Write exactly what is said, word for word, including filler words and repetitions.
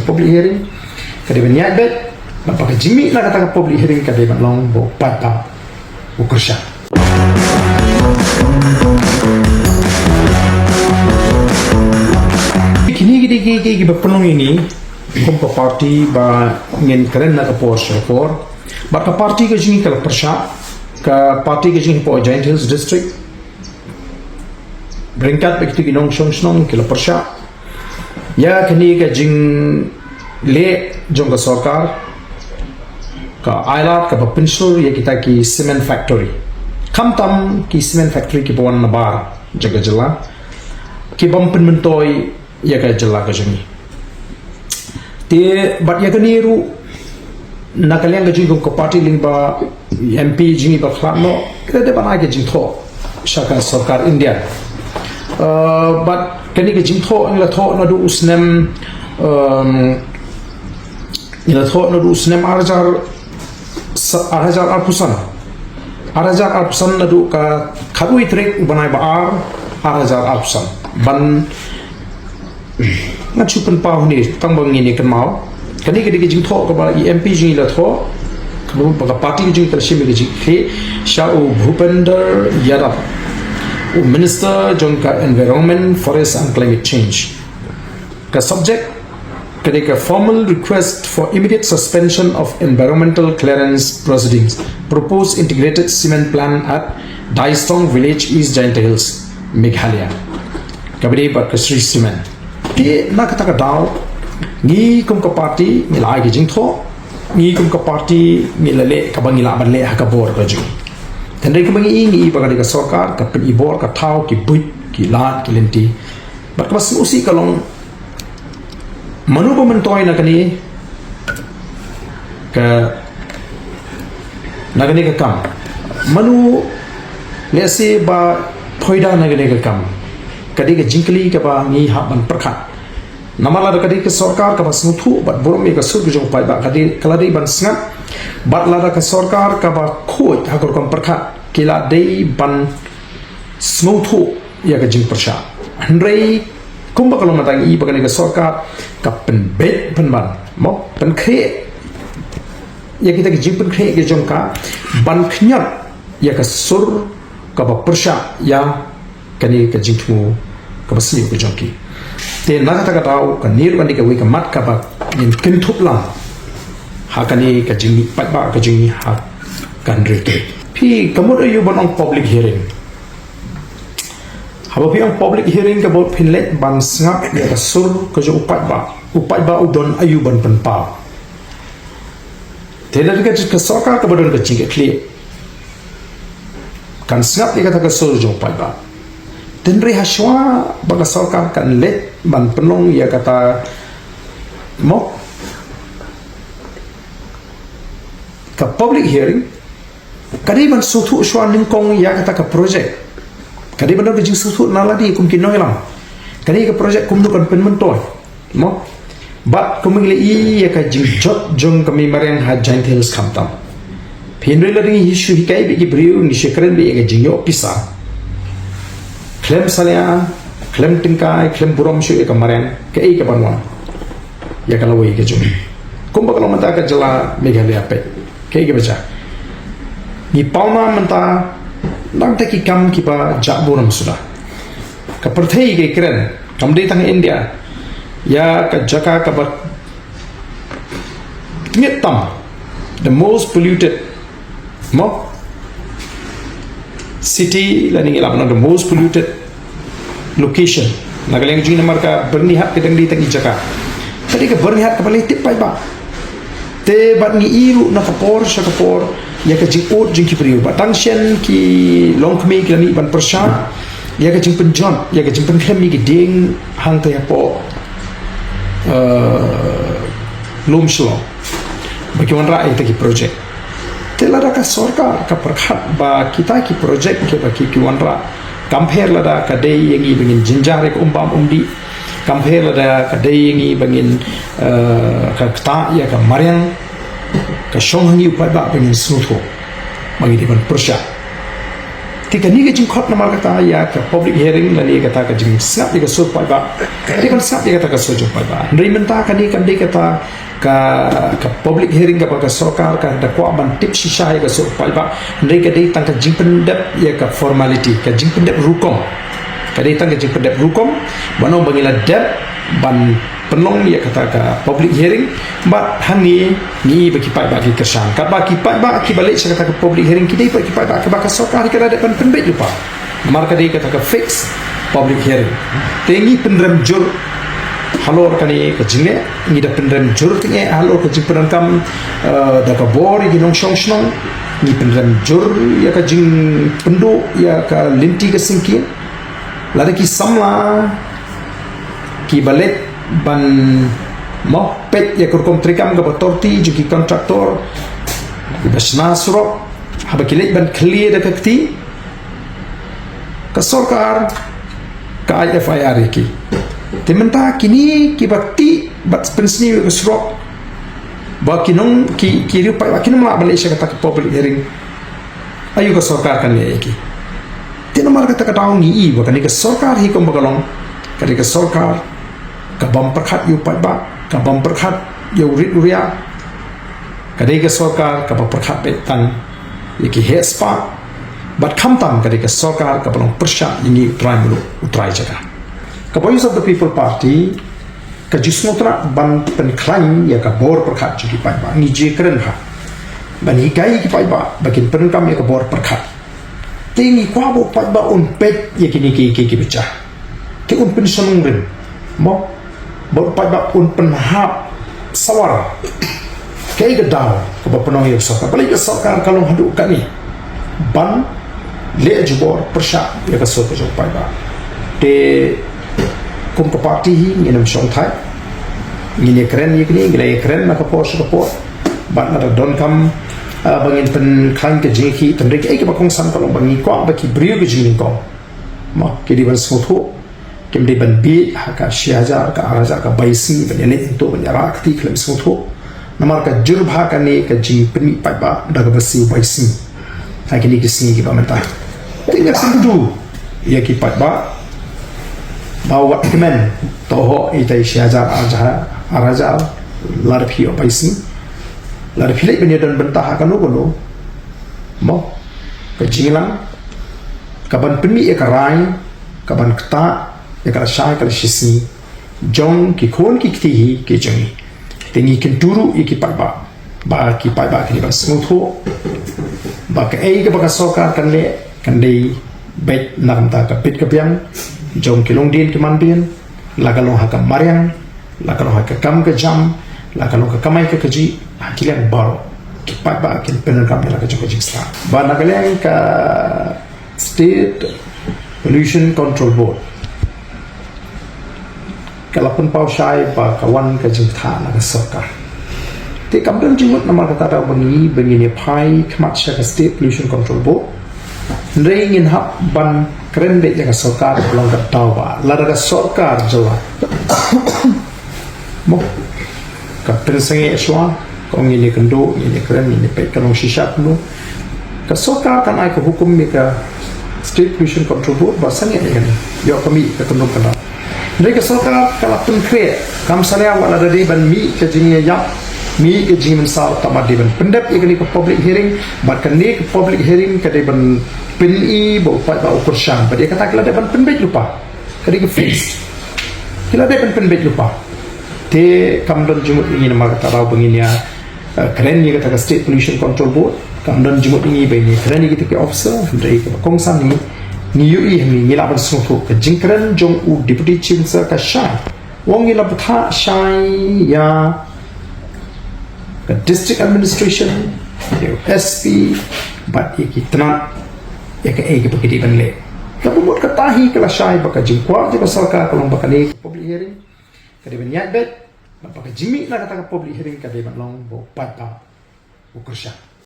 public hearing ka dei ban ïaid beit, bad ba ka jingmih na kata ka public hearing ka dei ban long ba u paidbah u kyrshan. Kine ki dei ki, ki, kiba pynlong ïa ngi kum ka party ba ngin kren na ka por sha ka por. Bad ka party ka jong ngi ka la pyrshah, ka party ka jong ngi hapoh Jaintia Hills District, ryngkat bad kito ki nongshong shnong ki la pyrshah ïa kane ka jingleh jong ka sorkar, ka ailad kaba pynshur ïa kita ki cement factory, khamtam ki cement factory kiba wan nabar jong ka jylla, ki bym pynmyntoi ïa ka jylla ka jong ngi. Te bad ïa kane ruh, na ka liang ka jong ngi kum ka party, lyngba MP jong ngi ba khlad noh, ka dei ban ai ka jingthoh sha ka sorkar India. Uh, bad kane ka jingthoh ngi la thoh naduh u snem, um, ngi la thoh naduh u snem ar hajar, sa-, ar hajar arphew san. Ar hajar arphew san naduh ka khatwei tarik u bnai ba ar, ar hajar arphew san. Ban, ngan shu pynpaw hangne tang ba ngin ïa kynmaw. Kane ka dei ka jingthoh kaba i MP jong ngi la thoh, kaba ka party jong ngi ka la shim ïa ka jingkitkhlieh sha u Bhupender Yadav, u Minister jong ka Environment, Forest and Climate Change. Ka subject ka dei ka formal request for immediate suspension of environmental clearance proceedings, proposed integrated cement plant at Daistong Village, East Jaintia Hills, Meghalaya. Kaba dei bad ka Shree Cement. Te na kata ka daw, ngi kum ka party ngi la ai ka jingthoh, ngi kum ka party ngi la leh kaba ngi lah ban leh ha ka bor ka jong ngi. Hynrei kaba ngi i, ngi i ba ka dei ka sorkar ka pyn-i bor, ka thaw, ki buit, ki lad, ki lynti. Bad kaba sngewsih ka long, mano ba myntoi na kane ka, na kane ka kam? Mano lehse ba pyndonkam na kane ka kam? Ka dei ka jingkylli kaba ngi hap ban pyrkhat. Namar lada ka dei ka sorkar kaba sngewthuh bad burom ïa ka sur ka jong u paidbah, ka dei, ka la dei ban sngap. Bad lada ka sorkar kaba khuid ha ka rukom pyrkhat, ki la dei ban sngewthuh ïa ka jingpyrshah. Hynrei kumba ka long mynta, ngi i ba kane ka sorkar ka pynbeit pynban, mo, pynkhreh ïa kita ki jingpynkhreh ki jong ka, ban khñiot ïa ka sur kaba pyrshah ïa kane ka jingthmu kaba sniew ka jong ki. Te na kata ka daw, kane ruh ka dei kawei ka mat kaba ngin kynthup lang ha kane ka jingmih paidbah ka jong ngi ha ka hynriew tarik. Phi, ka mut aïu ban ong public hearing? Haba phi ong public hearing, ka mut phin leit ban sngap ïa ka sur ka jong u paidbah. U paidbah u don aïu ban pynpaw? Te lada ka, ka sorkar kaba don ka jingkitkhlieh kan sngap ïa kata ka sur jong u paidbah, hynrei hashwa ba ka sorkar kan leit ban pynlong ïa kata, mo, ka public hearing, ka dei ban sngewthuh shwa nyngkong ïa kata ka project. Ka dei ban don ka jingsngewthuh na lade kum ki nongïalam. Ka dei ka project kumno kan pynmyntoi, mo? Bad kumba ngi la i ïa ka jingjot jong ka mei mariang ha Jaintia Hills khamtam. Hynrei lada ngi shu hikai beit ki briew, ngi shu kren beit ïa ka jingïoh pisa, khlem salia, khlem tyngkai, khlem burom shuh ïa ka mariang, kaei kaban wan ïa ka lawei ka jong ngi? Kumba ka long mynta ka jylla Meghalaya, peit kaei kaba jia. Ngi pawnam mynta nangta ki kam kiba jah burom suda. Ka pyrthei ka kren, kam dei tang India, ïa ka jaka kaba tngit tam, the most polluted, mo, city, lane ngi lah ban ong the most polluted location. Na ka liang jong ngi, namar ka Byrnihat ka dang dei tang i jaka, ka dei ka Byrnihat kaba leh tip paidbah. Te bad ngi i ruh na ka por sha ka por ïa ka jingud jong ki briew, bad tang shen ki longkmie ki la mih ban pyrshah ïa ka jingpynjot, ïa ka jingpynkhlem ïa ki dieng hangtei hapoh, eh, lum Shillong, ba ki wanrah ïa kita ki project. Te lada ka sorkar ka pyrkhat ba kita ki project kiba ki, ki wanrah, kam pher lada ka dei ïa ngi ba ngin jynjar ïa ka um bam um dih, kam pher lada ka dei ïa ngi ba ngin, eh, ka ktah ïa ka mariang, ka shong ha ngi u paidbah ba ngin sngewthuh ba ngi dei ban pyrshah. Te kane ka jingkhot namar kata ïa ka public hearing lane kata ka jingsngap ïa ka sur paidbah, ka dei ban sngap ïa kata ka sur jong paidbah. Hynrei mynta kane kam dei kata ka, ka public hearing kaba ka sorkar ka da kwah ban tip shisha ïa ka sur paidbah. Hynrei ka dei tang ka jingpyndep ïa ka formality, ka jingpyndep rukom. Ka dei tang ka jingpyndep rukom, ban ong ba ngi la dep ban pynlong ïa kata ka public hearing. Bad hangne ngi i ba ki paidbah ki kyrshan. Katba ki paidbah kiba leit sha kata ka public hearing ki dei pat ki paidbah kiba ka sorkar hi ka la dep ban pynbeit lypa. Namar ka dei kata ka fixed public hearing. Te ngi pynrem jur halor kane ka jingleh, ngi da pynrem jur te ngi halor ka jingpyndonkam, eh, da ka bor ïa ki nongshong shnong, ngi pynrem jur ïa ka jingpynduh ïa ka lynti ka syngkien. Lada ki samla kiba leit ban, mo, peit ïa ka rukom treikam kaba torti jong ki kontraktor kiba shna surok, haba ki leit ban khlieh da ka kti, ka sorkar ka ai F I R ïa ki. Te mynta kine kiba kti bad pynsniew ïa ka surok, ba ki nong, ki, ki riew paidbah kim lah ban leit sha kata ka public hearing. Aïu ka sorkar kan leh ïa ki? Te namar kata ka daw ngi i ba kane ka sorkar hi kumba ka long, ka dei ka sorkar kabym pyrkhat ïa u paidbah, kabym pyrkhat ïa u rit u riak. Ka dei ka sorkar kaba pyrkhat beit tang ïa ki heh spah. Bad khamtam ka dei ka sorkar kaba long pyrshah ïa ngi u trai muluk, u trai jaka. Ka Voice of the People Party ka ju sngewtynnat ban pynkhlaiñ ïa ka bor pyrkhat jong ki paidbah. Ngi ju kren ha ban hikai ïa ki paidbah ba kin pyndonkam ïa ka bor pyrkhat. Te ngi kwah ba u paidbah un peit ïa kine ki, ki, ki bcha. Te un pynshong rim. Mo, ba u paidbah un pynhap sawar. Kaei ka daw kaba pynlong ïa ka sorkar? Balei ka sorkar ka long haduh katne ban leh jubor pyrshah ïa ka sur ka jong u paidbah? Te kum ka party hi ngin ym shong thait. Ngin ïa kren ïa kine, ngin ïa kren na ka por sha ka por. Bad lada donkam, ah, ba ngin pynkhlaiñ ka jingïakhih, tang dei kaei kaba kongsan ka long ba ngi kwah ba ki briew ka jingïakhih, mo, ki dei ban sngewthuh. Kim dei ban bieit ha ka shi hajar, ka ar hajar, ka bai sngi, ban ïaleit hangto, ban ïarah kti khlem sngewthuh. Namar ka jur bha kane ka jingpynmih paidbah da kaba siew bai sngi ha kine ki sngi kiba mynta. Te nga kyntu ïa ki paidbah ba wat kmen, to hok ïa ita i shi hajar, ar hajar, ar hajar, lada phi ïoh bai sngi, lada phi leit ban ïadon bynta ha kano kano, mo, ka jingïalang kaban pynmih ïa ka rai, kaban ktah ïa ka lashai ka lashisngi jong ki khun ki kti hi ki jong ngi. Te ngi kyntu ruh ïa ki paidbah ba ki paidbah ki dei ban sngewthuh ba kaei kaba ka sorkar kan leh kan dei beit na ka bynta ka bit ka biang jong ki longdien ki manbeiñ, la ka long ha ka mariang, la ka long ha ka kam ka jam, la ka long ka kamai ka kajih, ha ki liang baroh ki paidbah kin pyndonkam ïa la ka jong ka jingstad. Bad na ka liang ka State Pollution Control Board ka la pynpaw shai ba ka wan ka jingtha na ka sorkar. Te kam don jingmut namar kata da ba ngi, ba ngin ïa phai khmat sha ka State Pollution Control Board. Hynrei ngin hap ban kren beit ïa ka sorkar, ka long ka daw ba lada ka sorkar jylla, mo, ka pynsangeh shuwa, ka ong ngin ïa kynduh, ngin ïa kren, ngin ïa peit ka long shisha kumno. Ka sorkar kan ai ka hukum ïa ka State Pollution Control Board ba sangeh ïa kane, ïoh ka mih ka kyndong kyndong. Hynrei ka sorkar ka la pynkhreh, kam salia wat lada dei ban mih ka jingïap, mih ka jingmynsaw, tangba dei ban pyndep ïa kane ka public hearing. Bad kane ka public hearing ka dei ban pyni ba u paidbah u kyrshan. Bad ïa kata ki la dep ban pynbeit lypa. Ka dei ka fix. Ki la dep ban pynbeit lypa. Te kam don jingmut ïa ngi namar kata daw ba ngin ïa, eh, kren ïa kata ka State Pollution Control Board. Kam don jingmut ïa ngi ba ngin ïa kren ïa kita ki officer. Hynrei kaba kongsan ngi, ngi ïohi, ngi lah ban sngewthuh ka jingkren jong u Deputy Chief Minister ka shai. U ong ngi la bthah shai ïa ka District Administration, ïa u S P, bad ïa ki tnat, ïa kaei kaba ki dei ban leh. Kaba mut kata hi ka la shai ba ka jingkwah jong ka sorkar ka long ba kane ka public hearing ka dei ban ïaid beit, bad ba ka jingmih na kata ka public hearing ka dei ban long ba u paidbah u kyrshan.